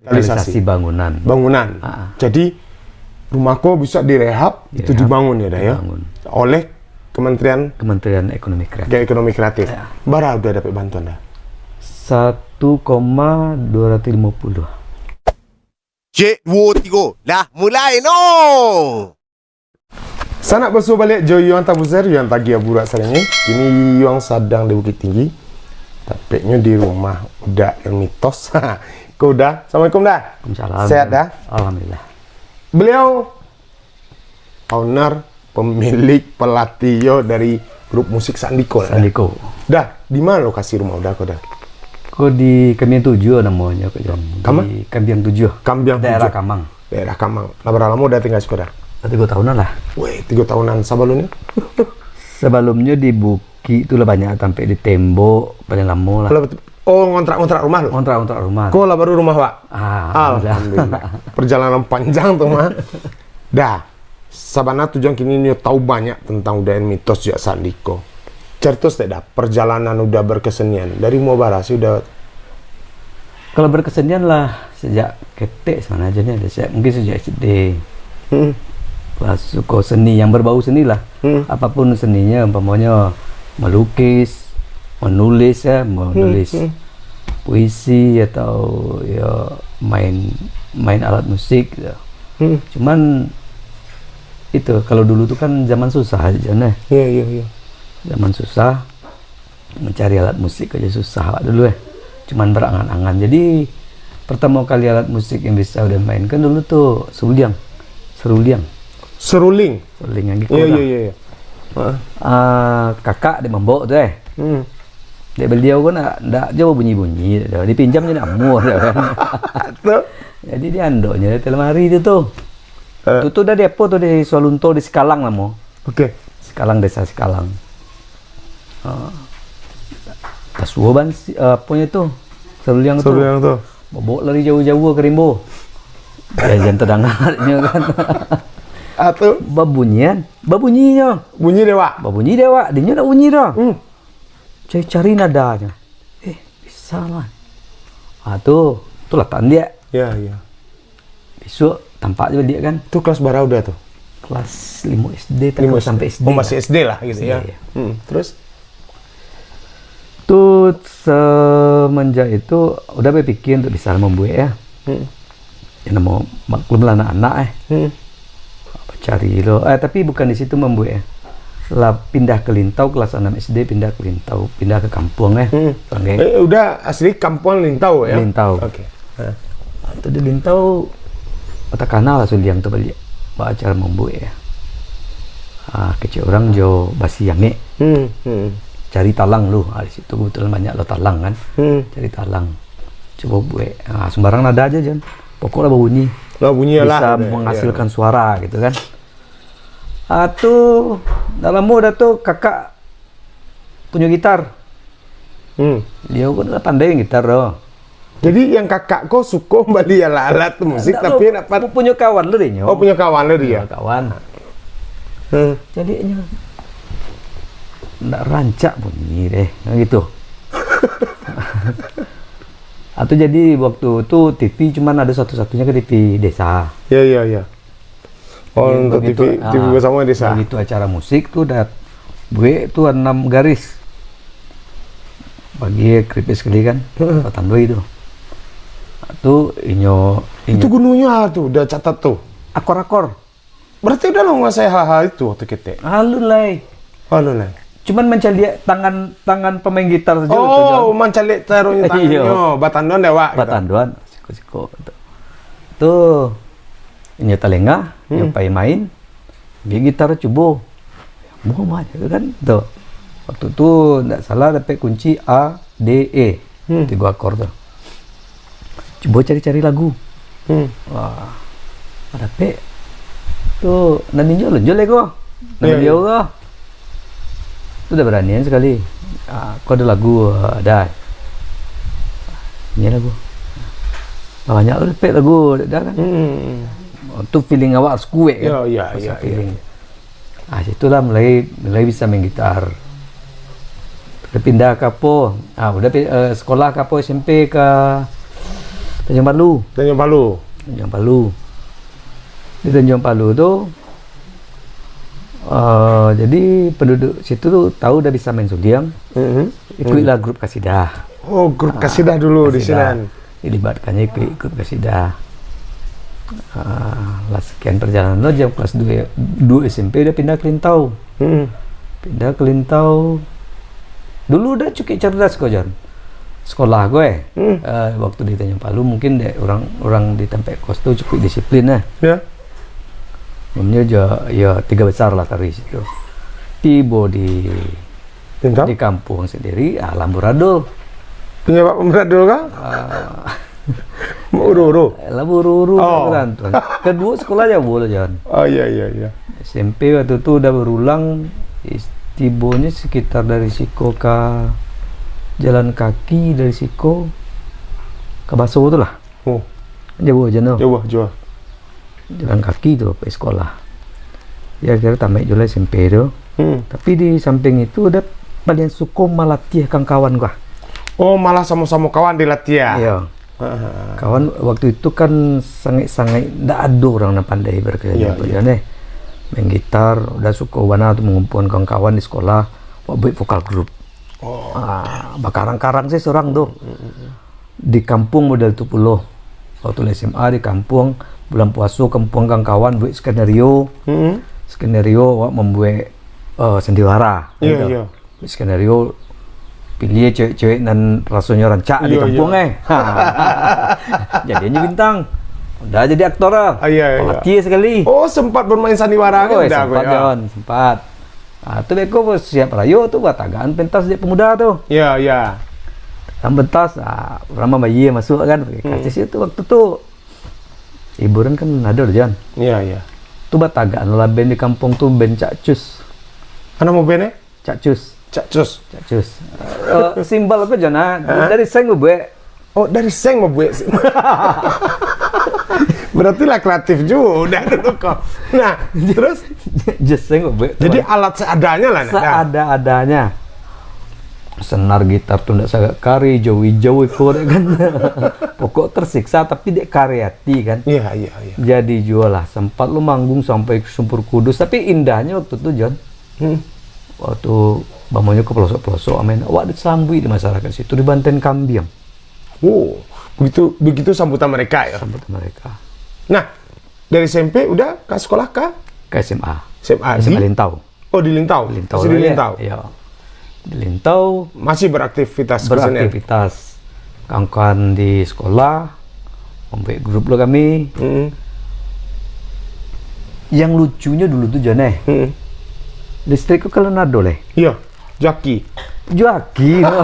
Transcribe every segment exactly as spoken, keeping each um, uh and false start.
Revitalisasi. Revitalisasi bangunan. Bangunan. Ah, ah. Jadi, rumah ko bisa direhab, itu Direhab, dibangun ya, Da, ya? Dibangun. Oleh Kementerian Kementerian Ekonomi Kreatif. Ke-, Ekonomi Kreatif. Ya. Bara udah dapat bantuan, Da? Satu koma dua ratus lima puluh. Cek, duo, tigo. Lah, mulai, no! Sanak basuo baliak jo Yuang Tabuzer, Yuang Tagih Aburak Saringi. Kini Yuang sadang di Bukittinggi. Tapeknyo di rumah Uda Elmitos. Ko Uda, Assalamualaikum, Da. Waalaikumsalam. Sehat, Da? Alhamdulillah. Beliau owner, pemilik, pelatih yo dari grup musik Sandiko, Da. Sandiko. Da, di ma lokasi rumah Uda ko, Da? Ko di Kambiang Tujuah namonyo, ko, Jon. Kama? Di Kambiang Tujuah. Kambiang Daerah Tujuah. Kamang. Daerah Kamang. Lah bara lamo Uda tingga siko, Da? Lah tigo tahunan lah. Weh, tigo tahunan. Sabalumnyo? Sabalumnyo di bukik tu lah banyak tampek di tembok, paling lamo lah. Lah, oh, ngontrak-ngontrak rumah lu? Ngontrak-ngontrak rumah. Ko lah baru rumah, Wak? Ah, alhamdulillah. Alhamdulillah. Perjalanan panjang tu mah. Da, sabana tujuan kini nyo tahu banyak tentang Uda Elmitos jo Sandiko. Carito saketek, Da, perjalanan Uda berkesenian dari umua bara sih Uda? Kalau berkesenian lah sejak ketek sabananyo ni, sejak, mungkin sejak S D. Hmm. Lah suko seni yang berbau seni lah. Hmm. Apapun seninyo, umpamonyo melukis, menulis ya, menulis Hmm, hmm. puisi atau ya main, main alat musik gitu. Hmm. Cuman itu, kalau dulu tu kan zaman susah aja, nah. Iya, iya, iya. Zaman susah, mencari alat musik aja susah awak dulu, eh. Cuman berangan-angan. Jadi, pertama kali alat musik yang bisa Uda mainkan dulu tu seruling. Seruling. Seruling? Seruling yang gitu. Iya, iya, iya, iya. Heeh. Ah, kakak dia mambawa tu, eh. Hmm. Dek baliau ko ndak, ndak jo bunyi-bunyi, dipinjam je ndak amuah, kan. Tu? Jadi, diandoknyo di lemari tu, tu. Eh. Tu, tu dari apo tu, dari Sualunto, di Sikalang namo. Oke. Sikalang, Desa Sikalang. Ah. Tasuo ban si, eh, aponyo tu, seruling tu. Seruling tu. Babaok lari jauah-jauah ka rimbo. Ya, jan tadanganyo kan. Ah, tu? Babunyian, babunyi nyo. Bunyi dek awak? Babunyi dek awak, dinyo ndak bunyi doh. Hmm. Cari-cari nadanyo. Eh, bisa lah. Ah, tu, tu lah tandiak. Ya, ya. Bisuak tampak je baliak kan. Tu kelas bara Uda tu? Kelas limo S D, tak Limo salah S D. Sampai S D Oh, lah. Masih S D lah gitu ya. S D, ya. Hmm, terus? Tu semenjak itu Uda bapikir untuk bisa mambuek ya. Hmm. Ya namo maklum lah anak-anak eh. Hmm. Cari lo. Eh, tapi bukan di situ mambuek ya. Lah pindah ke Lintau, kelas anam S D pindah ke Lintau, pindah ke kampuang eh. Hmm. Sanggai. Eh, Uda asli kampuang Lintau ya? Lintau. Oke. Ha. Tu di Lintau, takana lah suliang tu baliak. Baa cara mambuek ya. Ah, kecek urang jo basi angek. Hmm, hmm. Cari talang lu. Ah, di situ kebetulan banyak lo talang kan. Hmm. Cari talang. Cubo buek. Ah, sembarang nada aja, Jon. Pokok lah babunyi. Lah, bunyi lah, gitu, ya. Bisa menghasilkan suara gitu kan. Ah, tu, dah lama dah tu kakak punyo gitar. Hmm. Baliau ko lah pandai main gitar doh. Jadi, yang kakak ko suko bali alat-alat musik, Ndak tapi tu, nak pat- pu-, punyo kawan lo dinyo. Oh, punyo kawan lo dia? Punyo kawan. Hmm. Jadi, nyo ndak rancak bunyi deh, kan gitu. Atau jadi waktu tu T V cuman ada satu-satunya ke T V desa. Ya, ya, ya. Oh, untuk T V, begitu, T V ah, bersama desa. Begitu acara musik tu dah buek tu anam garis. Bagi keripik sekali kan, Heeh. Patandoi tu. Tu inyo, inyo Itu gunonyo ah tu, dah catat tu. Akor-akor. Berarti udah lo menguasai hal-hal itu waktu ketek. Alun lai. Alun lai. Cuman mancaliak tangan, tangan pemain gitar saja tu, Oh, Jon. Mancaliak taruhnyo Iyo. Tangannya. Batanduan deh, Wak, gitu. Batanduan, siko-siko gitu. Tu, inyo talengah, inyo Hmm. pai main, ambil gitar cubo. Muah-muah je kan, tu. Waktu tu, ndak salah dapek kunci A, D, E. Hmm. Tigo akor tu. Cubo cari-cari lagu. Hmm. Wah, dapek. Tu, nan ninyo lonjol ko. Nan Ya, baliau ya. Ko. Tu dah baranian sekali. Ah, ko ada lagu, ah, dah. Ini lagu. Lah banyak tu dapek lagu, dah kan? Hmm. Tu feeling awak harus kuat kan? Ya, ya, Pasal ya, ya. feeling. Ah, situlah mulai, mulai bisa main gitar. Udah pindah ke apo? Ah, udah pi-, eh, sekolah ke apo, S M P ke, Tanjung Palu. Tanjung Palu. Tanjung Palu. Di Tanjung Palu tu, eh, jadi penduduk situ tu tahu dah bisa main suling, Mhm. ikuiklah grup kasidah. Oh, grup Ah, kasidah dulu di kasidah. sinan. Dilibatkannya ikuik grup kasidah. Ah, lah sekian perjalanan tu, jam kelas dua, dua S M P udah pindah ke Lintau. Hmm. Pindah ke Lintau. Dulu udah cukup cerdas ko, Jon. Sekolah ko, eh. Hmm. Eh, waktu di Tanjung Palu, mungkin dek orang, orang di tampek kos tu cukup disiplin, eh. Ya. Umumnya jo, ya, tiga besar lah tadi situ. Tibo di, Lintau? di kampung sendiri, ah, amburadul. Punya Pak Amburadul kah? Ah. Uru-uru. Lah, uru-uru Oh. kan. Kedua sekolah jauh lah, Jon. Oh, iya, iya, iya. S M P waktu tu udah berulang, is-, tibonyo sekitar dari siko ka jalan kaki, dari siko ka Baso tu lah. Oh. Jauh aja no. Jauh, jauh. Jalan kaki tu pai sekolah. Ya, kira tamat juo lah S M P tu. Hmm. Tapi di samping itu, udah paling suko malatiah kawan-kawan gua. Oh, malah samo-samo kawan dilatih, ya? Iya. Ha, ha, ha. Kawan waktu itu kan sangaik-sangaik ndak ado urang nan pandai berkeliling Iya, tu iya. kan, eh. Main gitar, udah suko bana tu mangumpulkan kawan-kawan di sekolah, buat, buat vokal grup. Oh. Ah, bakarang-karang sih surang tu. Hmm, hmm, hmm. Di kampung model tu pulo. Waktu S M A di kampung, bulan puaso kampung kawan-kawan buat skenario. Hmm. Skenario awak mambuek, eh, sandiwara. Iya, Gitu. iya. Skenario, pilih cewek-cewek nan rasonyo rancak di Iya, kampung, iya. eh. Ha. Jadi inyo bintang. Udah jadi aktor lah. Ah, iya, iya. Pelatih sekali. Oh, sempat bermain sandiwara kan Oh, udah sempat, aku, ya? Jon, sempat. Ah, tu beko siap rayo tu, batagaan pentas dek pemuda tu. Iya, iya. Dalam pentas, ah, urang mambayia masuk kan, pakai Hmm. karcis itu waktu tu. Hiburan kan ado, Jon. Iya, iya. Tu batagaan lah band di kampung tu, band Cak Cus. Apa nama band, eh? Cak Cus. Cak Cus. Cak Cus. Eh, simbol apa, Jon, ah? Hah? Dari seng babuek. Oh, dari seng babuek sih. Berarti lah kreatif juga udah dulu kau. Nah, terus? Jeseng babuek tu, Jadi, Bang. alat seadanya lah, nak, dah. Seada-adanya. Senar gitar tu ndak sagak kari, jauh-jauh iko dek kan. Pokok tersiksa tapi dek kari hati kan. Iya, iya, iya. Jadi juo lah, sempat lu manggung sampai ke Sumpur Kudus, tapi indahnya waktu tu, Jon. Hmm. Waktu bamonyo ke pelosok-pelosok, amin, awak disambuik di masyarakat situ, dibanten kambiang. Oh, begitu, begitu sambutan mereka ya? Sambutan mereka. Nah, dari S M P udah ka sekolah ka? Ka S M A. S M A S M A di? Lintau. Oh, di Lintau? Lintau Masih di lah, ya. Lintau? Iya. Di Lintau. Masih beraktivitas kesenian? Beraktivitas. Kawan-kawan di sekolah, mambuek grup lo kami. Mm-mm. Yang lucunya dulu tu, Jon, eh. Mm-mm. Listrik tu kalau nado leh. Iya, jaki. Jaki, no.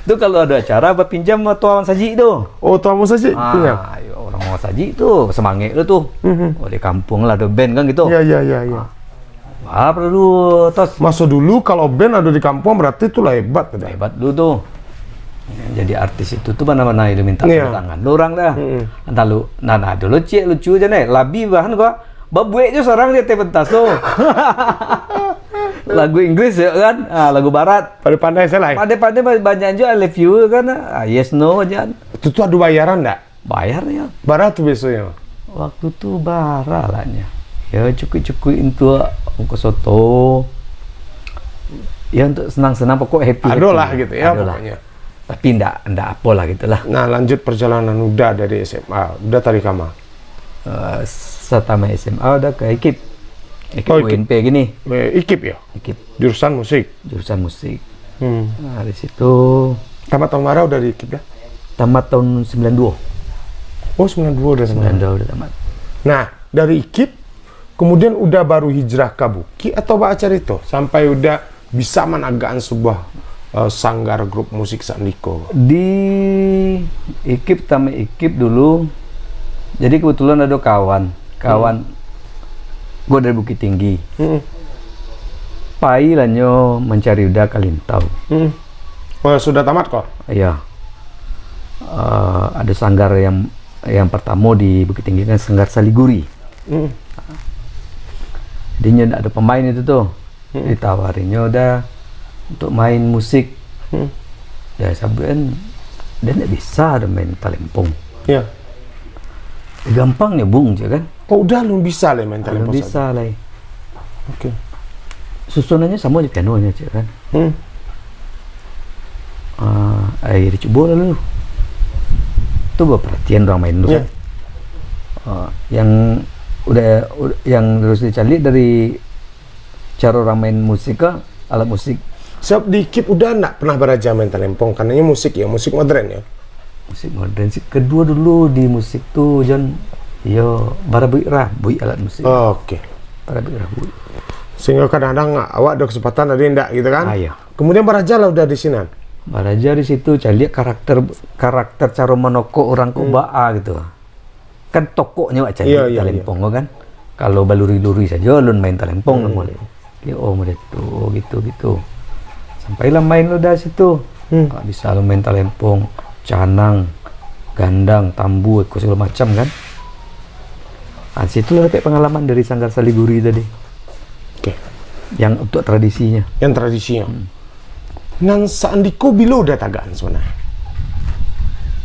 Tu kalau ado acara, bapinjam atau awang sajik tu. Oh, tu awang sajik Ah, pinjam? Yo, urang awang sajik tu, semangek tu tu. Mhm. Oh, di kampung lah, ado band kan gitu. Iya, iya, iya, iya. Ah. Ah, perlu tos. Maso dulu, kalau band ado di kampung, berarti tu lah hebat tu, dah. Hebat dulu tu. Jadi artis itu tu bana-bana itu minta Iya. tepuk tangan. Lu orang dah. Mm-mm. Antah lu, nah, nah, dulu ciek lucu je nih. Labi bahan gua, babuek je sorang di ateh pentas tu. Lagu Inggris ya kan? Ah, lagu barat. Pada pandai salah. Pada-pada ba-, banyak juga I love you kan? Ah, yes, no, jan. Itu tu ado bayaran ndak? Bayar ya. Bara tu biasonyo? Waktu tu bara lah nyo. Ya, cukuik-cukuik untuk ongkos oto. Ya, untuk senang-senang, pokok happy-happy. Ado lah gitu ya, Ado lah. pokoknya. Tapi ndak, ndak apo lah gitu lah. Nah, lanjut perjalanan Uda dari S M A. Uda tadi kama? Eh, satama S M A Uda ka IKIP. IKIP Oh, IKIP. U N P gini. Eh, IKIP ya? IKIP. Jurusan musik? Jurusan musik. Hmm. Nah, di situ Tamat tahun bara Uda di IKIP dah? Tamat tahun sembilan dua. Oh, sembilan dua Uda tamat. Sembilan dua Uda tamat. Nah, dari IKIP, kemudian Uda baru hijrah ka Bukik atau baa carito sampai Uda bisa managakkan sebuah, eh, sanggar grup musik sandiko? Di IKIP, tamat IKIP dulu. Jadi kebetulan ado kawan, kawan Hmm. gua dari Bukittinggi. Hmm. Pai lah nyo mancari Uda ka Lintau. Hmm. Oh, sudah tamat ko? Iya. Eh, ado sanggar yang, yang pertamo di Bukittinggi kan Sanggar Saliguri. Hmm. Jadi nyo ndak ado pemain itu tu. Hmm. Ditawarinyo Uda untuk main musik. Hmm. Uda sabuik kan, Dia ndak bisa dah main talempong. Ya. Gampang nyebung je kan. Oh, udah lu bisa lah main talempong. Bisa lah. Oke. Susunannya sama je piano nya, cik kan. Hmm. Ah, ai, dicubo lah dulu. Tu baparatian urang main tu. Ya. Kan. Ah, yang udah, ud-, yang harus dicari dari cara urang main musik kah, alat musik. Sabab di Kip Uda ndak pernah baraja main talempong, karenonyo musik ya, musik modern ya. Musik modern sih. Kedua dulu di musik tu, Jon, yo, barabuik rabuik alat musik. Oh, oke. Barabuik rabuik. Sehingga kadang-kadang awak ada kesempatan, ada yang ndak gitu kan? Ah, iya. Kemudian baraja lah udah di sinan. Baraja di situ, caliak karakter, karakter cara manokok urang ko baa gitu. Kan tokoknyo awak cari talempong ko kan. Kalau baluri-luri sajo alun main talempong lah mulai. Dia, oh, mulai tu, oh, gitu, gitu. Sampailah main lo dari situ. Hmm. Ah, bisa lo main talempong, canang, gandang, tambua, iko segala macam kan. Ah, situ lah dapat pengalaman dari Sanggar Saliguri tadi. Oke. Yang untuk tradisinya. Yang tradisinya. Hmm. Nan saandiko bilo Uda tagakan sebenarnya?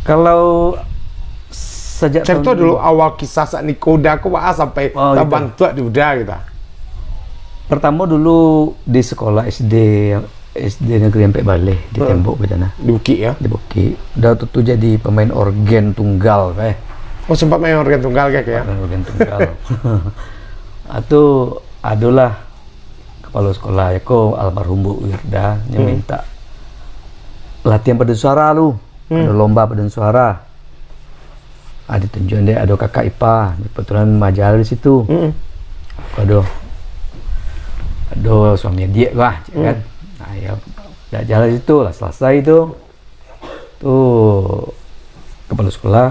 Kalau sajak Carito tahun dulu awal kisah saandiko Uda ko baa sampai Oh, gitu. tabantuak di Uda gitu. Pertama dulu di sekolah S D, S D Negeri Ampek Baleh di Heeh. Tembok Bacana. Di Bukik ya? Di Bukik. Uda tu, tu jadi pemain organ tunggal eh. Oh, sempat main organ tunggal ke ya? Main organ tunggal. Ah, tu adolah kepala sekolah ko almarhum Bu Wirda, nyo Hmm. minta latihan paduan suara lu. Hmm. Ado lomba paduan suara. Ah, ditunjuakan dek ado kakak ipa, kebetulan maaja di situ. Hmm. Ado, ado suami adiak lah, cik Hmm. kan. Nah, ya, belajar di situ lah, selesai tu. Tu kepala sekolah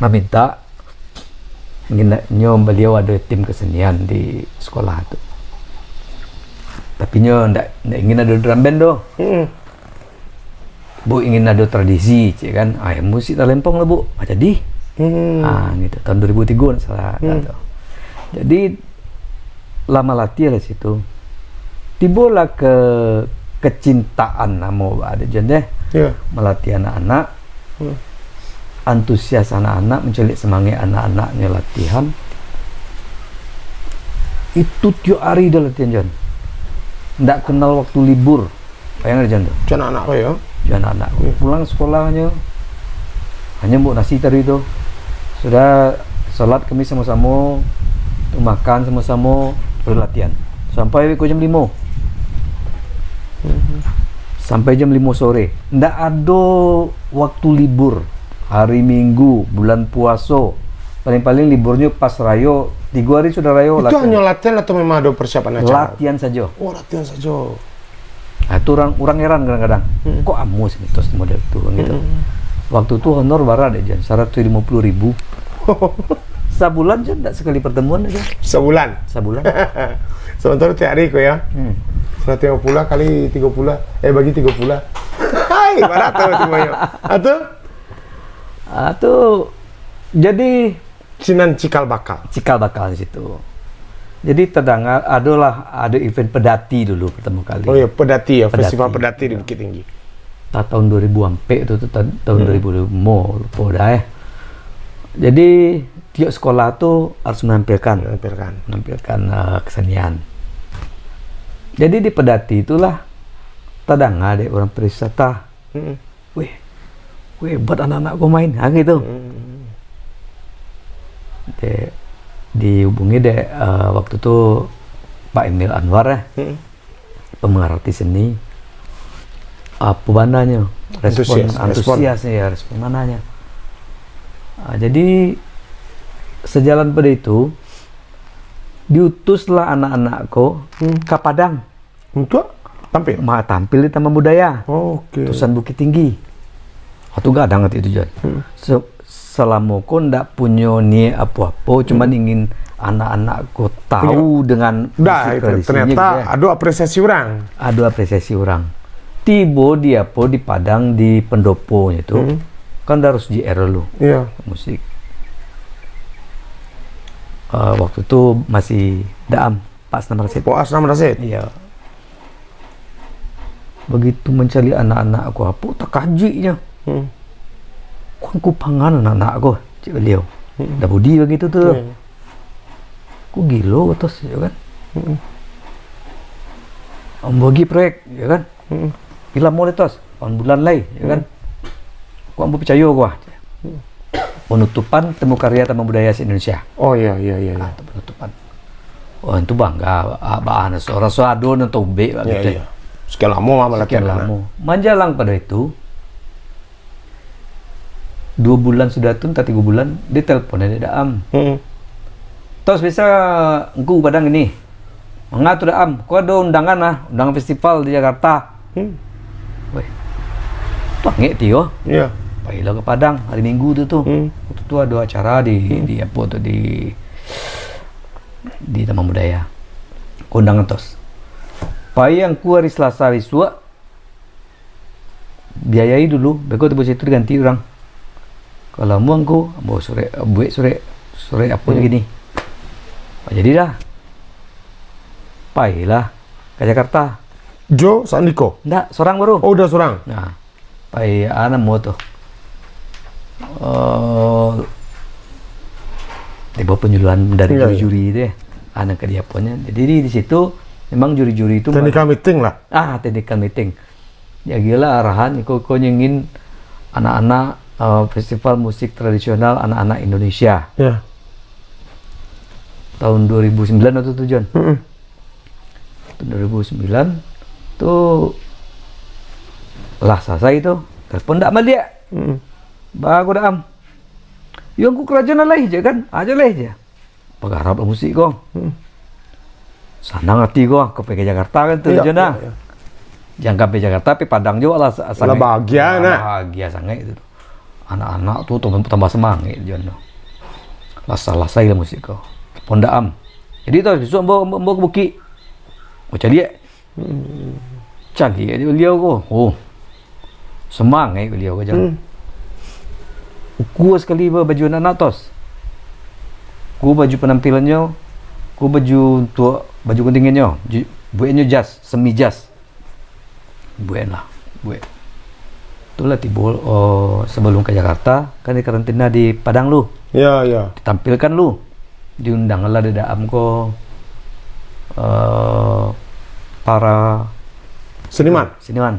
maminta, ingin nyo baliau ado tim kesenian di sekolah tu. Tapi nyo ndak, ndak ingin ado drum band tu. Hmm. Bu ingin ado tradisi, cik kan. Ah, musik talempong lah, Bu. Ah, jadi. Hmm. Ah, gitu. Tahun dua ribu tiga ndak salah Hmm. tu. Jadi, lah malatih lah situ. Tibolah ke kecintaan namo ado Jon deh. Ya. Malatih anak-anak. Hmm. Antusias anak-anak, mencaliak semangat anak-anaknyo latihan. Itu tiok hari dah latihan, Jon. Ndak kenal waktu libur. Bayangkan Jon tu. Cak anak-anak ko yo. Cak anak-anak. Hmm. Pulang sekolahnyo, hanyo mbaok nasi tadi tu. Sudah salat kami samo-samo, tu makan samo-samo, baru latihan. Sampai ko jam limo. Hmm. Sampai jam limo sore. Ndak ado waktu libur. Hari Minggu, bulan puaso. Paling-paling liburnyo pas rayo, tigo hari sudah rayo Itu latihan. Hanyo latihan atau memang ado persiapan acara? Latihan sajo. Oh, latihan sajo. Ah, tu urang, urang heran kadang-kadang. Hmm. Kok amuah mitos model tu, kan, gitu. Hmm. Waktu tu honor bara dek Jon, saratus limo puluah ribu. Sabulan Jon, ndak sekali pertemuan aja. Sabulan? Sabulan. Sementara tiap hari ko ya. Hmm. Saratus limo puluah kali tigo puluah, eh, bagi tigo puluah. Hai, bara tu semuanya. Ah, tu? Ah, tu jadi Sinan cikal bakal. Cikal bakal di situ. Jadi tadanga adolah, ado event pedati dulu pertama kali. Oh ya, pedati ya, Pedati. Festival pedati di Bukittinggi. Ta-, tahun dua ribu ampek tu, tu ta-, tahun Hmm. dua ribu limo, lupo dah, eh. Jadi, tiok sekolah tu harus menampilkan. Menampilkan. Menampilkan, eh, kesenian. Jadi, di pedati itulah tadanga dek urang pariwisata. Hmm. Weh, weh, buat anak-anak ko main, ha, gitu. Hmm. Dek, dihubungi dek, eh, waktu tu Pak Emil Anwar, eh, Hmm. pemengarti seni. Apo bananyo? Respon Antusias, respon. antusias, ya, respon bananyo. Ah, jadi, sejalan pada itu, diutuslah anak-anak ko Hmm. ka Padang. Untuk tampil? Ma-, tampil di Taman Budaya. Oh, oke. Tusan Bukittinggi. Ah, tu gadang ati tu, Jon. Hmm. Se-, salamo ko ndak punyo niat apo-apo, cuman Hmm. ingin anak-anak ko tahu Punyo. dengan Dah, musik itu. tradisinya Ternyata gitu, ya. Ado apresiasi urang. Ado apresiasi urang. Tibo di apo, di Padang, di pendoponyo tu, Hmm. kan harus J R dulu. Iya. Musik. Eh, waktu tu masih Daam. Pak Asnam Rasid. Pak Asnam Rasid. Iya. Begitu mancaliak anak-anak ko, apo takajuiknyo. Hmm. "Kok angku pangan anak-anak ko?" cek baliau. Mm-mm. Dah budi bagitu tu. Iya, iya. "Kok gilo ko, Tos?" yo kan. Mm-mm. "Ambo bagi proyek," yo kan. Mm-mm. "Piro lamo lai, Tos?" "Lapan bulan lai," yo kan. Mm. "Kok ambo picayo ko ah?" Mm. Penutupan Temu Karya Taman Budaya se-Indonesia. Oh, iya, iya, iya, iya. Ah, tu penutupan. Oh, itu bangga, ah, baa, raso, raso ado nan tobek, bak. Iya, gitu. Iya. Sekian lamo, ah, sekian lamo. Manjalang pado itu, duo bulan sudah tu, antah tigo bulan, dia telepon dari Daam. Hmm. "Tos, bisa ngku Padang ini?" "Manga tu, Daam?" "Ko ado undangan lah, undangan festival di Jakarta." Hmm. Weh, bangik tio. Iya. Pailah ka Padang, hari Minggu tu, tu. Hmm. Waktu tu ado acara di, hmm, di apo tu, di, di Taman Budaya. Undangan, Tos. Pai angku hari Selasa bisuak, biayai dulu, beko tu situ diganti urang. Kalau ambo angku, ambo surek, buek surek, surek apo, hmm, gini. Oh, jadi dah. Pailah ka Jakarta. Jo sandiko? Ndak, sorang baru. Oh, udah sorang. Nah, pai, ah, namo tu. Eh, tibo penyuluhan dari, iya, iya, juri-juri tu, ya. Ah, nan ka di aponyo. Jadi di, di situ memang juri-juri tu. Technical meeting lah. Ah, technical meeting. Diagiahlah arahan, iko, iko nyo ingin anak-anak, eh, festival musik tradisional anak-anak Indonesia. Ya. Tahun dua ribu sembilan waktu tu, Jon. Mm-mm. Tahun dua ribu sembilan tu lah salasai tu, telepon Daam baliak. Mm-mm. "Baa ko, Daam?" "Yo, angku karajo nan lai je kan, ajo lai je." Pagarap lah musik ko. Hmm. Sanang ati ko, ko pai ka Jakarta kan tu, iya, Jon, ah. Iya, iya. Jan ka pai Jakarta, pai Padang juo lah, sa-, lah sangaik. Bahagia, nah. Bahagia sangaik tu. Anak-anak tu tambah, tambah semangaik, Jon, tu. Lah salasai lah musik ko. Pondak am. Jadi tu, bisuak ambo, ambo, ambo ka bukik. Ambo caliak. Hmm. Caliak baliau ko. Oh. Semangaik baliau ko, Jon. Hmm. Ukua sakali ba-, baju anak-anak, Tos. Ukua baju panampilannyo, ukua baju untuak, baju kontingennyo. Ju-, bueknyo jas, semi jas. Buek lah, buek. Tu lah tibo, oh, sabalum ka Jakarta, kan dikarantina di Padang lu. Ya, ya. Ditampilkan lu. Diundang lah dek Daam ko, eh, para seniman. Seniman.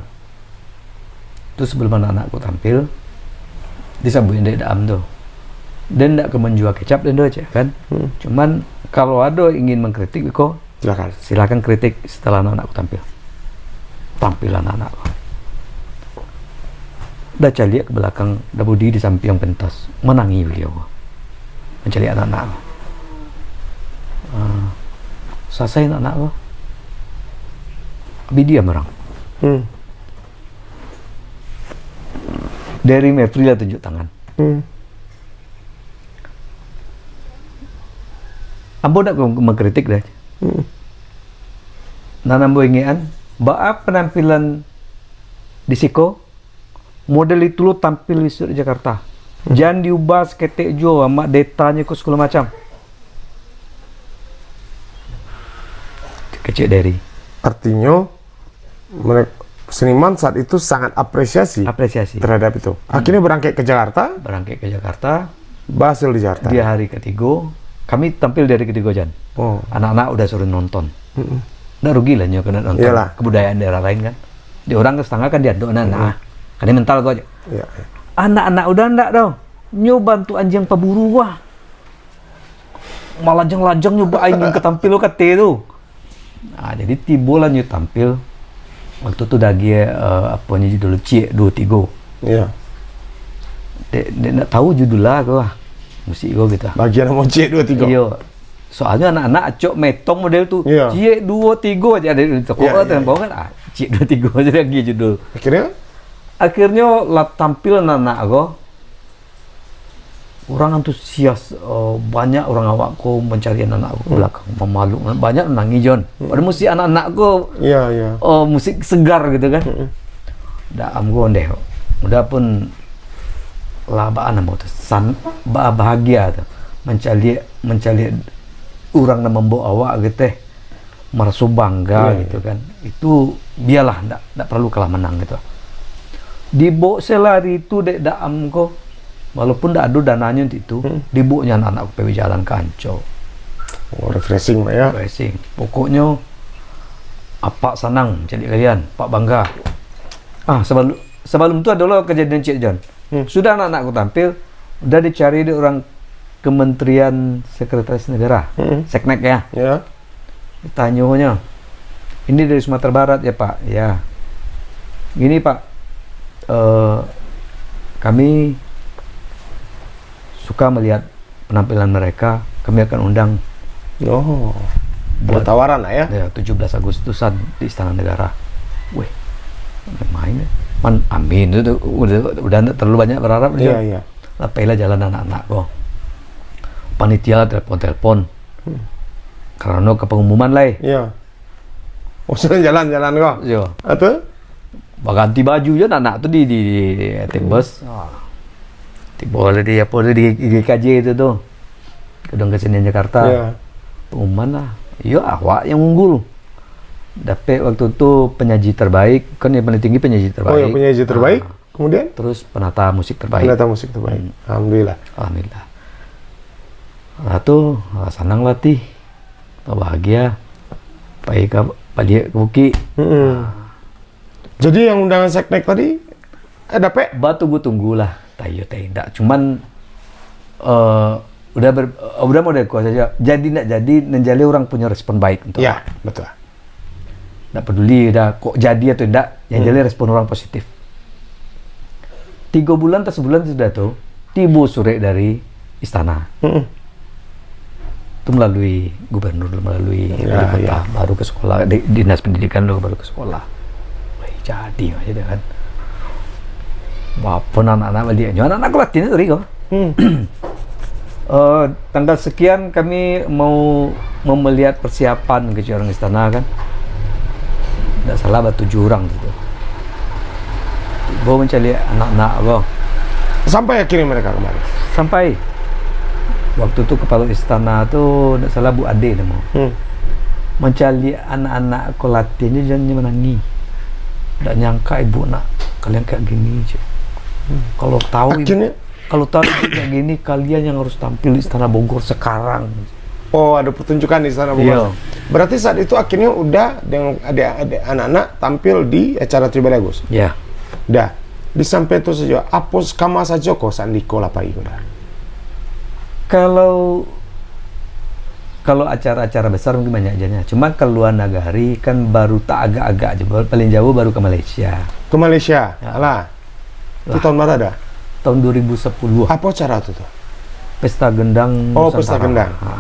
Tu sabalum anak-anak ko tampil, disabuik dek Daam tu. Den ndak ka manjua kecap den tu, cek kan. Hmm. Cuman, kalau ado ingin mangkritik ko, silakan. Silakan kritik setelah anak-anak ko tampil. Tampil anak-anak ko. Dah caliak ka balakang, dah budi di sampiang pentas. Manangih baliau ko. Mancaliak anak-anak ko. Ah, salasai anak-anak ko. Abih diam urang. Hmm. Dari Mevri lah tunjuk tangan. Hmm. Ambo ndak mangkritik doh. Hmm. Nan ambo ingekan, baa panampilan di siko, model itu lo tampil bisuak di Jakarta. Hmm. Jan diubah saketek juo, amak detanyo ko sagalo macam. Kecek Dari. Artinyo, mereka, seniman saat itu sangat apresiasi, apresiasi, terhadap itu. Hmm. Akhirnya berangkat ke Jakarta. Berangkat ke Jakarta. Berhasil di Jakarta. Di hari ketigo, kami tampil di hari ketigo, Jon. Oh. Anak-anak udah suruh nonton. Mm-mm. Ndak rugi lah nyo kena nonton. Iyalah. Kebudayaan daerah lain kan. Di urang setengah kan diadok, nah, mm-mm, nah. Kan mental ko aja. Iya, iya. Anak-anak udah ndak doh. Nyo bantuak anjiang paburu ko ah. Malajang-lajang nyo ba-, ingin ka tampil lo kate tu. Ah, jadi tibolah nyo tampil. Waktu tu dah agiah, eh, apo nyo judul, Ciek Duo Tigo. Iya. Dek, dek ndak tahu judul lah ko ah. Musik ko gitu. Bagian namo Ciek Duo Tigo. Iyo. Soalnyo anak-anak acok metong model tu. Iya. Ciek Duo Tigo aja ado di toko. Iya, iya, tempo iya. Kan. Ah, Ciek Duo Tigo aja lagi judul. Akhirnya? Akhirnyo lah tampil anak-anak ko. Urang antusias, eh, banyak urang awak ko mancari anak-anak ko ka, hmm, balakang, mamaluk. Banyak nangih, Jon. Hmm. Padahal musik anak-anak ko, iya, iya, eh, musik segar gitu kan. Hmm. Dak, am, ko ondeh. Udah pun lah baa namo tu, san-, ba-, bahagia tu. Mancaliak, mancaliak urang nan mambaok awak gitu, eh. Maraso bangga, iya, gitu, iya, kan. Itu bialah, ndak, ndak paralu kalah manang gitu. Di box sehari tu dek Daam ko, Walaupun dak ado dananyo untuk itu, Hmm. dibueknyo anak-anak ko pai bajalan ka Ancok. Oh, refreshing lah ya. Refreshing. Pokoknyo, Apak sanang mancaliak kalian, Apak bangga. Ah, sabalum, sabalum tu ado lo kajadian ciek, Jon. Hmm. Sudah anak-anak ko tampil, udah dicari dek urang Kementerian Sekretaris Negara, Hmm. Seknek ya. Ya. Ditanyonyo, "Ini dari Sumatera Barat ya, Pak?" "Ya." "Gini, Pak, eh, kami suka melihat penampilan mereka, kami akan undang Oh. buat Ada tawaran lah ya. Ya, tujuh belas Agustusan di Istana Negara." Weh, main-main ya. Man, amin tu, tu udah, udah ndak terlalu banyak berharap dia. Iya, iya. Lah, pailah jalan anak-anak ko. Panitia lah telepon-telepon. Hmm. Karano ka pengumuman lai. Iya. Oh, sudah jalan-jalan ko? Yo. Ah, tu? Baganti baju je anak tu di, di, di, di ateh bus. Ah. Tibo lah di, apo tu, di G K J tu, tu. Gedung Kesenian Jakarta. Ya. Pengumuman lah. Yo, awak yang unggul. Dapek waktu tu penyaji terbaik. Kan yang paling tinggi penyaji terbaik. Oh, yang penyaji terbaik. Ah. Kemudian? Terus penata musik terbaik. Penata musik terbaik. Hmm. Alhamdulillah. Alhamdulillah. Lah tu, ah, sanang lah ti. Bahagia. Pai ka, baliak ka bukik. Mm-mm. Ah. Jadi yang undangan seknek tadi, eh, dapek? Batunggu-tunggu lah. Tayo teh indak. Cuman, eh, udah ber-, udah model ko sajo. Jadi ndak jadi, nan jaleh urang punyo respon baik untuk Ya, betul. Ndak peduli dah kok jadi atau indak, yang Hmm. jaleh respon urang positif. Tigo bulan atau sebulan sudah tu, tibo surek dari istana. Mm-mm. Tu melalui gubernur, melalui Ya, wali kota, ya. baru ka sekolah, di-, dinas pendidikan dulu, baru ka sekolah. Weh, jadi macam tu kan. Apo anak-anak baliak nyo, anak-anak ko latihan tadi ko. Hmm. Eh, tanggal sekian kami mau memelihat persiapan, kecek urang istana kan. Ndak salah batujuh urang tu. Tibo mancaliak anak-anak ko. Sampai akhirnya mereka kemari? Sampai. Waktu tu kepala istana tu, ndak salah, Bu Ade namo. Hmm. Mancaliak anak-anak ko latihan je, jan manangih. Ndak nyangka ibu nak kalian kayak gini, cek. Hmm. Kalau tahu ibu Akhirnya? Kalau tahu ibu kayak gini, kalian yang harus tampil di Istana Bogor sekarang. Oh, ada pertunjukan di Istana Bogor. Iya. Berarti saat itu akhirnya udah dengan adik-adik anak-anak tampil di acara Tri Balai Agus? Iya. Dah. Di sampai tu sajo, apo kama sajo ko Sandiko lah pai ko dah? Kalau, kalau acara-acara besar mungkin banyak aja nya. Cuma ke luar nagari kan baru tak agak-agak aja, baru, paling jauh baru ke Malaysia. Ke Malaysia? Ya. Alah. Itu Lah. tahun bara dah? Tahun dua ribu sepuluh. Apo acara tu, tu? Pesta Gendang Oh, Pesta Nusantara. Gendang. Ha.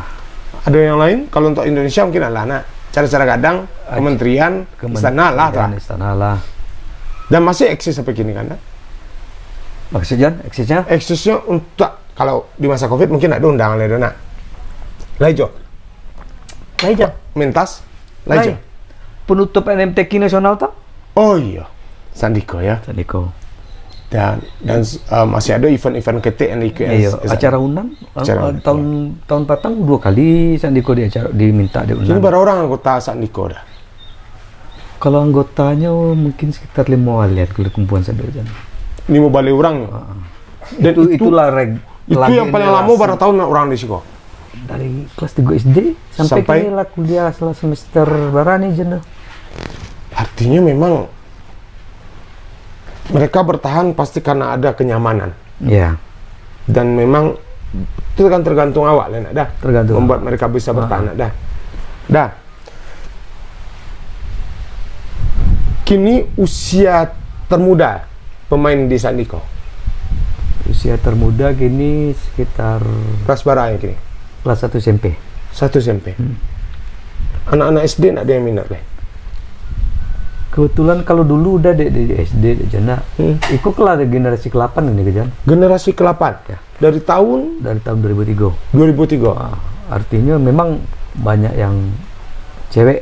Ada yang lain? Kalau untuk Indonesia mungkin alah, nak. Acara-acara gadang, Ac-, kementerian, kemen-, istana lah, kementerian, tak? Istana lah. Dan masih eksis sampai kini kan, nak? Maksudnya, eksisnya? Eksisnya untuk, kalau di masa covid mungkin ada undangan lain, nak. Lah ijo. Lah ijo. Mentas, lah ijo. Lai. Penutup N M T Q nasional tu? Oh iya, Sandiko ya. Sandiko. Dan, dan, eh, masih ada event-event ketek yang ikut Iya, S-, S-, acara undang, acara eh, undang, tahun, iya. tahun patang dua kali Sandiko di acara, diminta diundang. Jadi, berapa orang anggota Sandiko dah? Kalau anggotanyo mungkin sekitar limo baleh kalau kumpulan sado jan. Limo baleh orang? Ha. Dan Itu, itu, itulah reg-, itu yang paling lamo regenerasi. Bara tahun orang di siko? Dari kelas tigo S D sampai Sampai? kini lah kuliah salah semester bara ni jan tu. Artinya memang mereka bertahan pasti karena ada kenyamanan. Ya. Dan memang itu kan tergantung awak lah, nak dah. Tergantung Membuat awak. mereka bisa Ah. bertahan, nak dah. Dah. Kini usia termuda pemain di Sandiko? Usia termuda kini sekitar Kelas bara yang kini? kelas satu S M P. Satu S M P. Hmm. Anak-anak S D nak ada yang minat leh? Kebetulan kalau dulu udah dek, dek S D, dek Jana. Hmm. Iko kelas generasi kelapan ini, Jan. Generasi kelapan? Ya. Dari tahun? Dari tahun dua ribu tiga. Dua ribu tiga. Ah, artinya memang banyak yang cewek.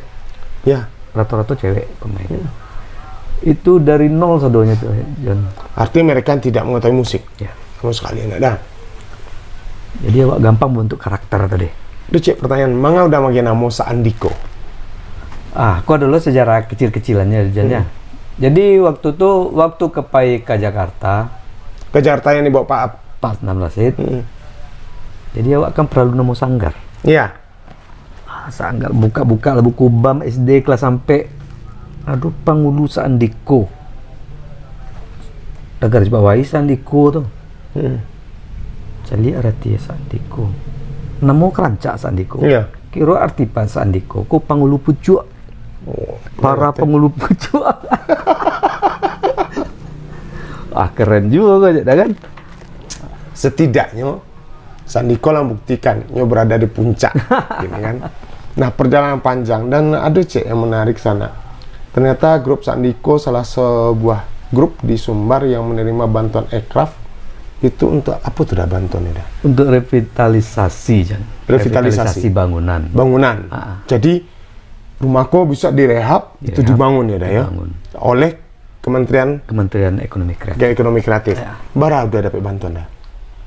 Ya. Rata-rata cewek pemain. Hmm. Itu dari nol sadonyo tu, Jan. Artinya mereka tidak mengetahui musik? Ya. Sama sekali, nak dah. Jadi awak gampang bentuk karakter tadi. Tu cek pertanyaan, manga udah makin namo Sandiko? Ah, ko adalah sejarah kecil-kecilannya, Jan, ya. Hmm. Jadi waktu tu, waktu ka pai ka Jakarta. Ke Jakarta yang dibawa Pak Ap-, Pas enam belas, Sid. Hmm. Jadi awak kan paralu namo sanggar. Iya. Ah, sanggar, buka-buka lah buku bam S D kelas ampek. Ado pangulu Sandiko. Dah garis bawahi Sandiko tu. Hmm. Caliak arati Sandiko. Namo karancak Sandiko. Iya. Kiro arti pa Sandiko ko pangulu pucuak. Oh, para pangulu pucuak. Ah, keren juga kau, Cak, dah kan? Setidaknyo, Sandiko lah buktikan nyo berada di puncak, gitu kan. Nah, perjalanan panjang dan ada, Cek, yang menarik sana. Ternyata grup Sandiko salah sebuah grup di Sumbar yang menerima bantuan Ekraf. Itu untuk apa tuh dah bantuan ini dah? Untuk revitalisasi, Jan. Revitalisasi. Revitalisasi bangunan. Bangunan. Ah, ah. Jadi, rumah ko bisa direhab, itu dibangun ya, dah, ya? Direhab, dibangun. Oleh Kementerian Kementerian Ekonomi Kreatif. Ekonomi Kreatif. Ya. Bara udah dapat bantuan dah?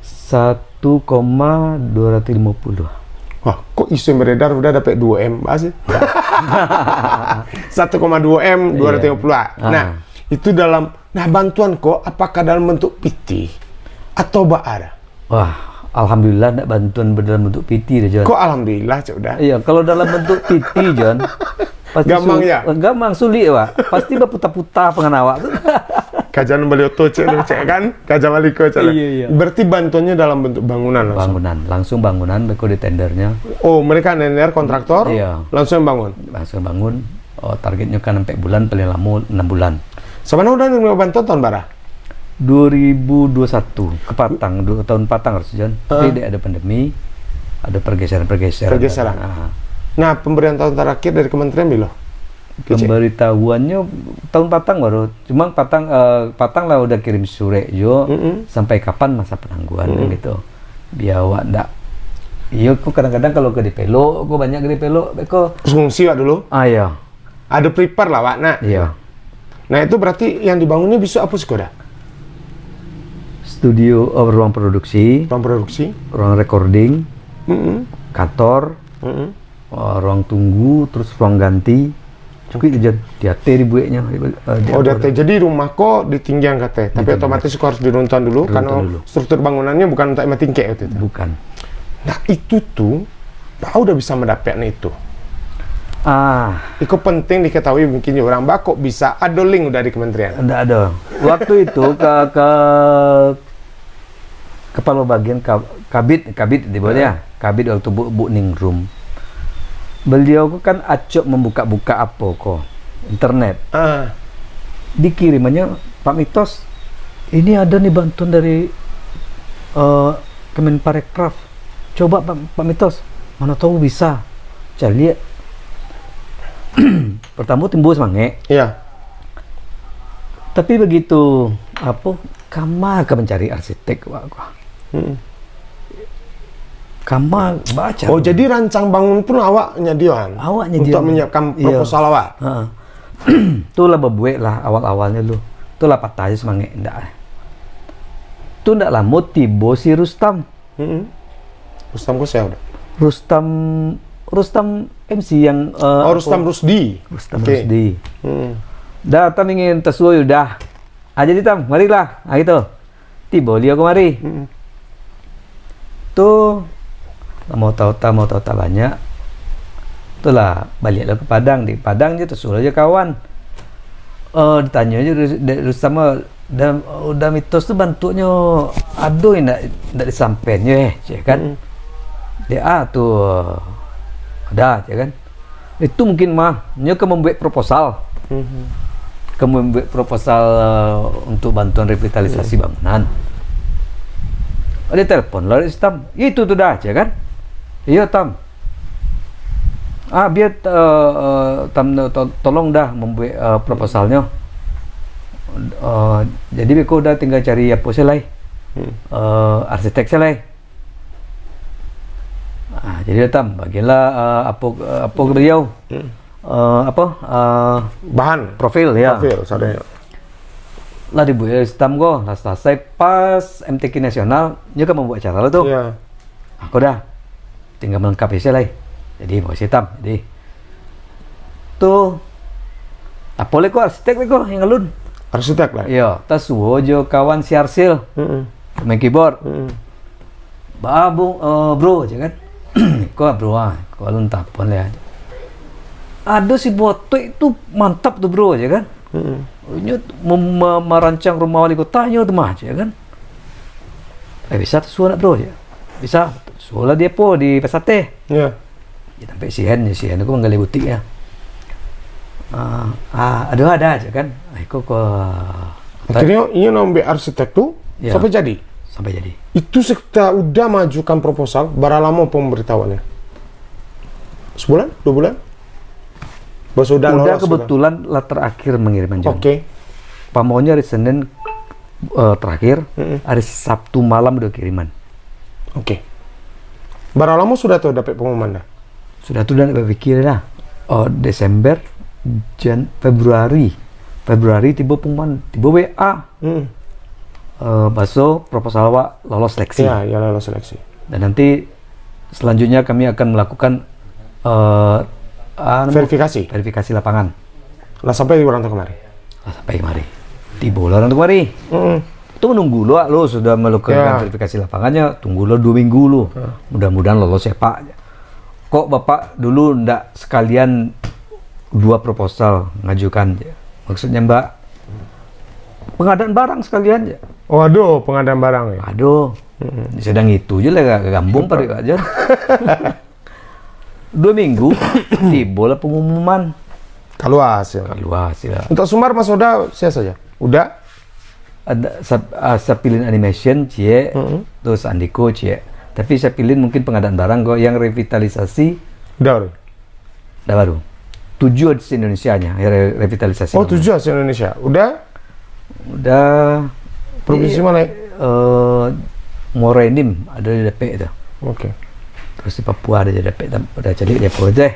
Satu koma dua ratus lima puluh. Wah, kok isu yang beredar udah dapat dua M, bahas ya? Satu koma dua M, dua ratus lima puluh. Iya. Ah. Nah, itu dalam, nah, bantuan ko apakah dalam bentuk pitih atau baa dah? Wah, alhamdulillah ndak bantuan dalam bentuk pitih dah, Jon. Kok alhamdulillah, Cak, udah? Iya, kalau dalam bentuk pitih, Jon, pasti gamang, su-, ya? Gamang, sulik, Pak. Pasti baputa-puta pangan awak tu. Kajan bali oto, Cak, tu, Cak, kan? Kajan bali ko, Cak, lah. Iya, iya. Berarti bantuannya dalam bentuk bangunan langsung? Bangunan, langsung bangunan, beko di tendernya. Oh, mereka nender kontraktor, iya, langsung bangun? Langsung bangun. Oh, targetnya kan sampai bulan, paling lama enam bulan. Sabana udah nerima bantuan tahun bara? Dua ribu dua satu, ke patang, dua tahun patang harus, Jon. Tapi dek ada pandemi, ada pergeseran-pergeseran. Pergeseran. Ah. Nah, pemberian tahun terakhir dari kementerian bilo? Kecek. Pemberitahuannya tahun patang baru. Cuma patang, eh, patang lah udah kirim surek jo, mm-mm, sampai kapan masa penangguhan, mm-mm, gitu. Biar awak ndak, iyo, ko kadang-kadang kalau ka dipelok, ko banyak ka dipelok, beko. Fungsi awak dulu? Ah, iya. Ado prepare lah awak nak. Iya. Nah, itu berarti yang dibangun ni bisuak apo siko dah? Studio, eh, ruang produksi. Ruang produksi. Ruang recording. Mm-mm. Kantor. Mm-mm. Eh, ruang tunggu, terus ruang ganti. Cukup, Jon. Di ateh dibueknyo, di, eh, di ateh. Oh, di ateh. Jadi rumah ko di tinggian ka ateh, tapi otomatis ko harus diruntuhan dulu, karena struktur bangunannya bukan untuk lima tingkek waktu itu. Bukan. Nah, itu tu, baa udah bisa mendapatkan itu? Ah. Iko penting diketahui mungkin jo urang, baa kok bisa, ado link udah di kementerian? Ndak ado. Waktu itu ka, ka kepala bagian ka-, kabid, kabid di bawah dia. Ya. Kabid waktu bu-, bu ningrum. Beliau ko kan acok membuka-buka apo ko, internet. Ah. Dikirimannya, "Pak Mitos, ini ada nih bantuan dari, eh, Kemenparekraf. Coba, Pak, Pak Mitos, mana tahu bisa." Caliak. Pertama timbul semangek. Iya. Tapi begitu, apo, kama ka mencari arsitek, wak, ko. Hmm. Kama baca. Oh, jadi rancang bangun pun awak nyadioan? Awak nyadioan. Untuk menyiapkan, iya, proposal awak? Ha. Tu lah babuek lah awal-awalnya lu. Tu lah patah aja semangek, ndak. Tu ndak lamo tibo si Rustam. Hmm. Rustam ko siapa? Rustam, Rustam M C yang, eh, oh, apo? Rustam Rusdi. Rustam, oke, Rusdi. Hmm. Dah, Tam ingin tasuo dah. Ah, jadi, Tam, marilah. Ah, gitu. Tibo liau kamari. Mm-mm. Tu, lah mauta-uta, mauta-uta banyak. Tu lah, baliaklah ka Padang. Di Padang je, tasuo jo kawan. Eh, ditanyo jo Rus-, dek Rustam, "Uda, Uda Mitos tu bantuaknyo ado indak, indak disampaian je, eh?" cek kan. Mm-mm. Dia, "Ah, tu, ada," cek kan. Itu mungkin mah, nyo ka mambuek proposal. Mhm. Ka mambuek proposal, eh, untuk bantuan revitalisasi, hmm, bangunan. Dia telepon lah Rustam. "Itu tu dah," cek kan. "Iyo, Tam." "Ah, biar, eh, eh, Tam, to-, tolong dah mambuek, eh, proposalnyo. Eh, jadi beko dah tinggal cari apo se lai. Hmm. Eh, arsitek se lai." Ah, jadi Tam, bagilah, ah, apo, ah, apo ka baliau? Hmm. Ah, apo, ah, bahan. Profil, ya. Profil, sadonyo. Lah dibuek Rustam ko, lah salasai pas M T Q nasional, nyo ka mambuek acara lah tu. Ya. Aku dah, tinggal malengkapi se lai. Jadi, makasih Tam. Jadi, tu, apo lai ko, arsitek lai ko, yang alun. Arsitek lah. Iyo, tasuo jo kawan si Arsil. Mm-mm. Main keyboard. Hmm. "Ba, bu, eh, bro," je kan. "Ko, bro, ah, ko alun tapon leh." "Ado si Botoik tu mantap tu, bro," je kan. Hmm. "Inyo mem-, ma-, marancang rumah wali kota nyo tu mah," je kan. "Eh, bisa tu suo nak, bro," je. "Bisa." Suo lah di apo, di Pasar Teh. Ya. Ya, sampai sian, ya, sian aku manggaleh butik ya. Ah, ah, aduh, ada aja kan. Ah, iko ko. Akhirnyo, inyo nambah arsitek tu, ya, sampai jadi? Sampai jadi. Itu sekitar udah majukan proposal, bara lamo pemberitahuannya? Sebulan? Dua bulan? Basudah. Udah lolos, kebetulan lah terakhir mengiriman, Jon. Oke. Pamonyo hari Senin, eh, terakhir, mm-mm, hari Sabtu malam udah kiriman. Oke. Bara lamo sudah tu dapek pengumuman dah? Sudah tu dah nak bapikir dah. Oh, Desember, Jan-, Februari. Februari tibo pengumuman, tibo W A. Hmm. Eh, baso proposal awak lolos seleksi. Ya, ya, lolos seleksi. Dan nanti selanjutnya kami akan melakukan, eh, anu, verifikasi. Verifikasi lapangan. Lah sampai urang tu kamari? Lah sampai kamari. Tibo lah urang tu kamari. Hmm. Tu menunggu lo, lo sudah melakukan, ya, verifikasi lapangannya, tunggu lo dua minggu lo. Ya. Mudah-mudahan lolos ya, Pak. Kok Bapak dulu ndak sekalian dua proposal ngajukan je? Maksudnya, Mbak, pengadaan barang sekalian je. Oh, aduh, pengadaan barang ya? Aduh. Mm-mm. Sedang itu je lah, gambung pada Pak Jon. Dua minggu, tibolah pengumuman. Kalua hasil. Kalua hasil. Untuk Sumbar, Mas Oda, siapa saja? Uda? Ada Sap-, ah, Sapilin Animation, ciek. Mm-mm. Terus Andiko, ciek. Tapi Sapilin mungkin pengadaan barang, kok yang revitalisasi. Uda baru? Uda baru. Tujuh se-Indonesia-nya yang re-, revitalisasi. Oh, tujuh se-Indonesia. Uda? Uda. Provinsi mana? Eh, Muaro Enim, ada dapek tu. Oke. Terus di Papua ada je dapek, tam-, ada cari dia apa tu, eh.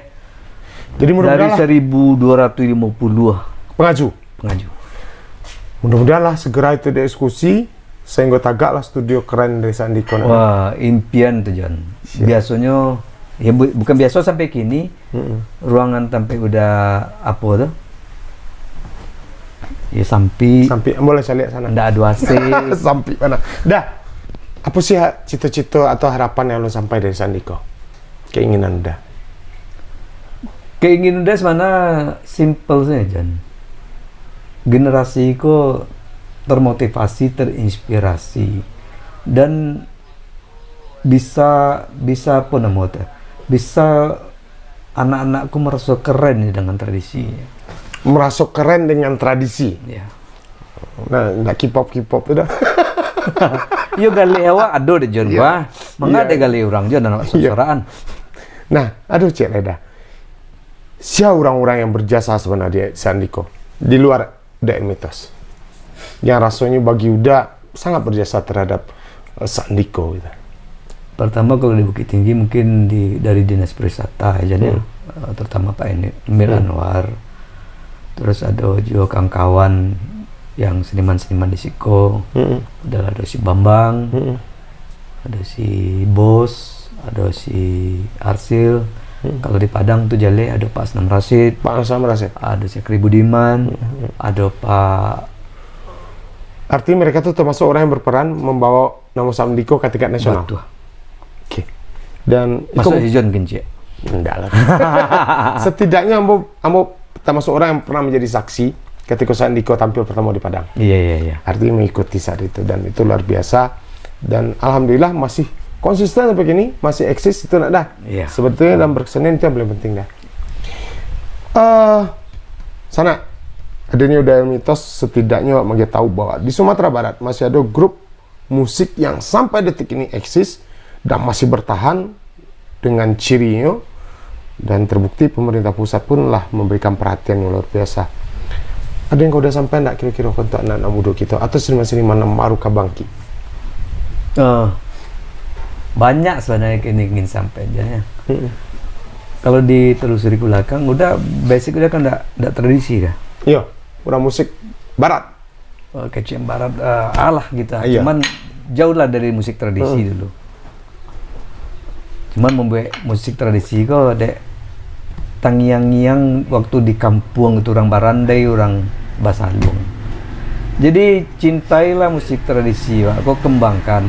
Jadi, mudah-mudahan dari lah. Seribu dua ratus lima puluh pengaju. Pengaju. Mudah-mudahan lah segera itu dieksekusi, sehingga tagaklah studio keren dari Sandiko nanti. Wah, impian tu, Jon. Siap. Biasonyo, ya, bu-, bukan biaso sampai kini, mm-mm, ruangan sampai udah apa tu? Ya, sampik. Sampik, boleh saya lihat sana. Ndak ado A C. Sampik mana? Dah. Apa sih ha-, cita-cita atau harapan yang lo sampai dari Sandiko? Keinginan Uda? Keinginan Uda sebenarnya simple saja, Jon. Generasi ko termotivasi, terinspirasi, dan bisa, bisa apa nama tu? Bisa anak-anak ko meraso keren dengan tradisi. Meraso keren dengan tradisi? Ya. Nah, ndak K-pop, K-pop tu dah. Yo, galeh awak ado deh, Jon, wah. Manga deh galeh urang, Jon, anak sorang-sorang. Nah, aduh, cek lah dah. Sia urang-urang yang berjasa sebenarnya di Sandiko, di luar D M Mitos? Yang rasonyo bagi Uda sangat berjasa terhadap, eh, Sandiko gitu. Pertama, kalau di Bukittinggi mungkin di, dari Dinas Pariwisata aja nih, eh, terutama Pak Ini-, Amir Anwar. Terus ada juga kawan-kawan yang seniman-seniman di siko. Udah lah, ada si Bambang, ada si Bos, ada si Arsil. Kalau di Padang tu jaleh ada Pak Asnam Rasid, Pak Asnam Rasid. Ada si Akri Budiman, ada Pak. Artinya mereka tu termasuk orang yang berperan membawa nama Sandiko ka tingkat nasional. Batua. Oke. Dan masuk iko si Jon kencik? Ndak lah. Setidaknya ambo, ambo termasuk orang yang pernah menjadi saksi ketika Sandiko tampil pertama di Padang. Iya, iya, iya. Artinya mengikuti saat itu, dan itu luar biasa. Dan alhamdulillah masih konsisten sampai kini, masih eksis, itu nak dah. Iya. Sebetulnya dalam berkesenian itu yang paling penting dah. Eh, Sanak, adanya Uda Mitos setidaknya awak manggia tahu bahwa di Sumatera Barat masih ada grup musik yang sampai detik ini eksis dan masih bertahan dengan cirinyo, dan terbukti pemerintah pusat pun lah memberikan perhatian yang luar biasa. Ada yang kau udah sampai ndak kira-kira untuk anak-anak muda kita atau seniman-seniman yang baru ka bangkit? Eh, banyak sebenarnya yang ingin sampai, Jon, ya. Mm-mm. Kalau ditelusuri ke belakang, udah basic udah kan ndak, ndak tradisi dah. Iya, udah musik barat. Eh, kecil barat, eh, alah gitu. Iya. Cuman jauh lah dari musik tradisi dulu. Cuman membuat musik tradisi ko dek tangiang-ngiang waktu di kampung itu, orang barandai, orang basalung. Jadi, cintailah musik tradisi, Wak. Kau kembangkan.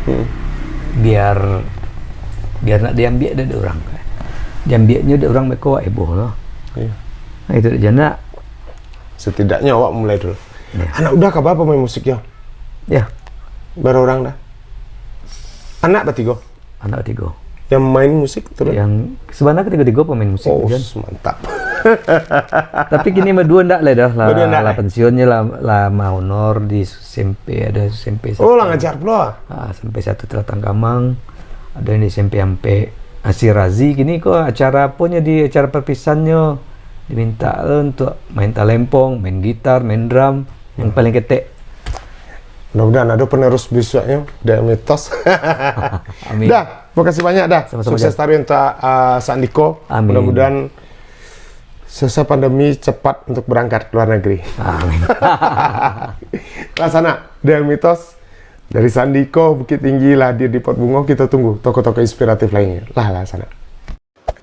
Hmm. Biar, biar nak diambiak dek urang. Diambiaknyo dek urang, beko heboh lah. Iya. Nah, itu aja nak. Setidaknya awak mulai dulu. Ya. Anak udah ka baa pamain musiknyo? Ya. Bara urang dah? Anak batigo? Anak tigo. Yang main musik tu kan? Yang sebenarnya ketiga-tiga pemain musik. Oh, kan? Mantap. Tapi kini berdua ndak lah dah, lah, berdua ndak lah, lah pensiun je lah, lah ma honor di S M P, ada S M P. Oh, lah ngajar pula. Ah, S M P satu Talatang Kamang, ada yang di S M P Ampek. Asirazi kini ko acara aponyo di acara perpisahannya diminta untuk main talempong, main gitar, main drum, yang paling ketek. Mudah-mudahan ada penerus besoknya, Dek Mitos. Amin. Dah, makasih banyak dah. Sama-sama. Sukses terus untuk uh, Sandiko. Amin. Mudah-mudahan selesai pandemi cepat untuk berangkat ke luar negeri. Amin. Lah sanak, Dek Mitos dari Sandiko Bukittinggi lah hadir di Pot Bungo. Kita tunggu tokoh-tokoh inspiratif lainnya. Lah, lah sanak.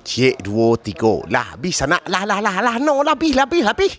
Ciek, duo, tigo. Lah, habis sanak. Lah, lah, lah, lah. No, lah, habis, lah, habis, lah, habis.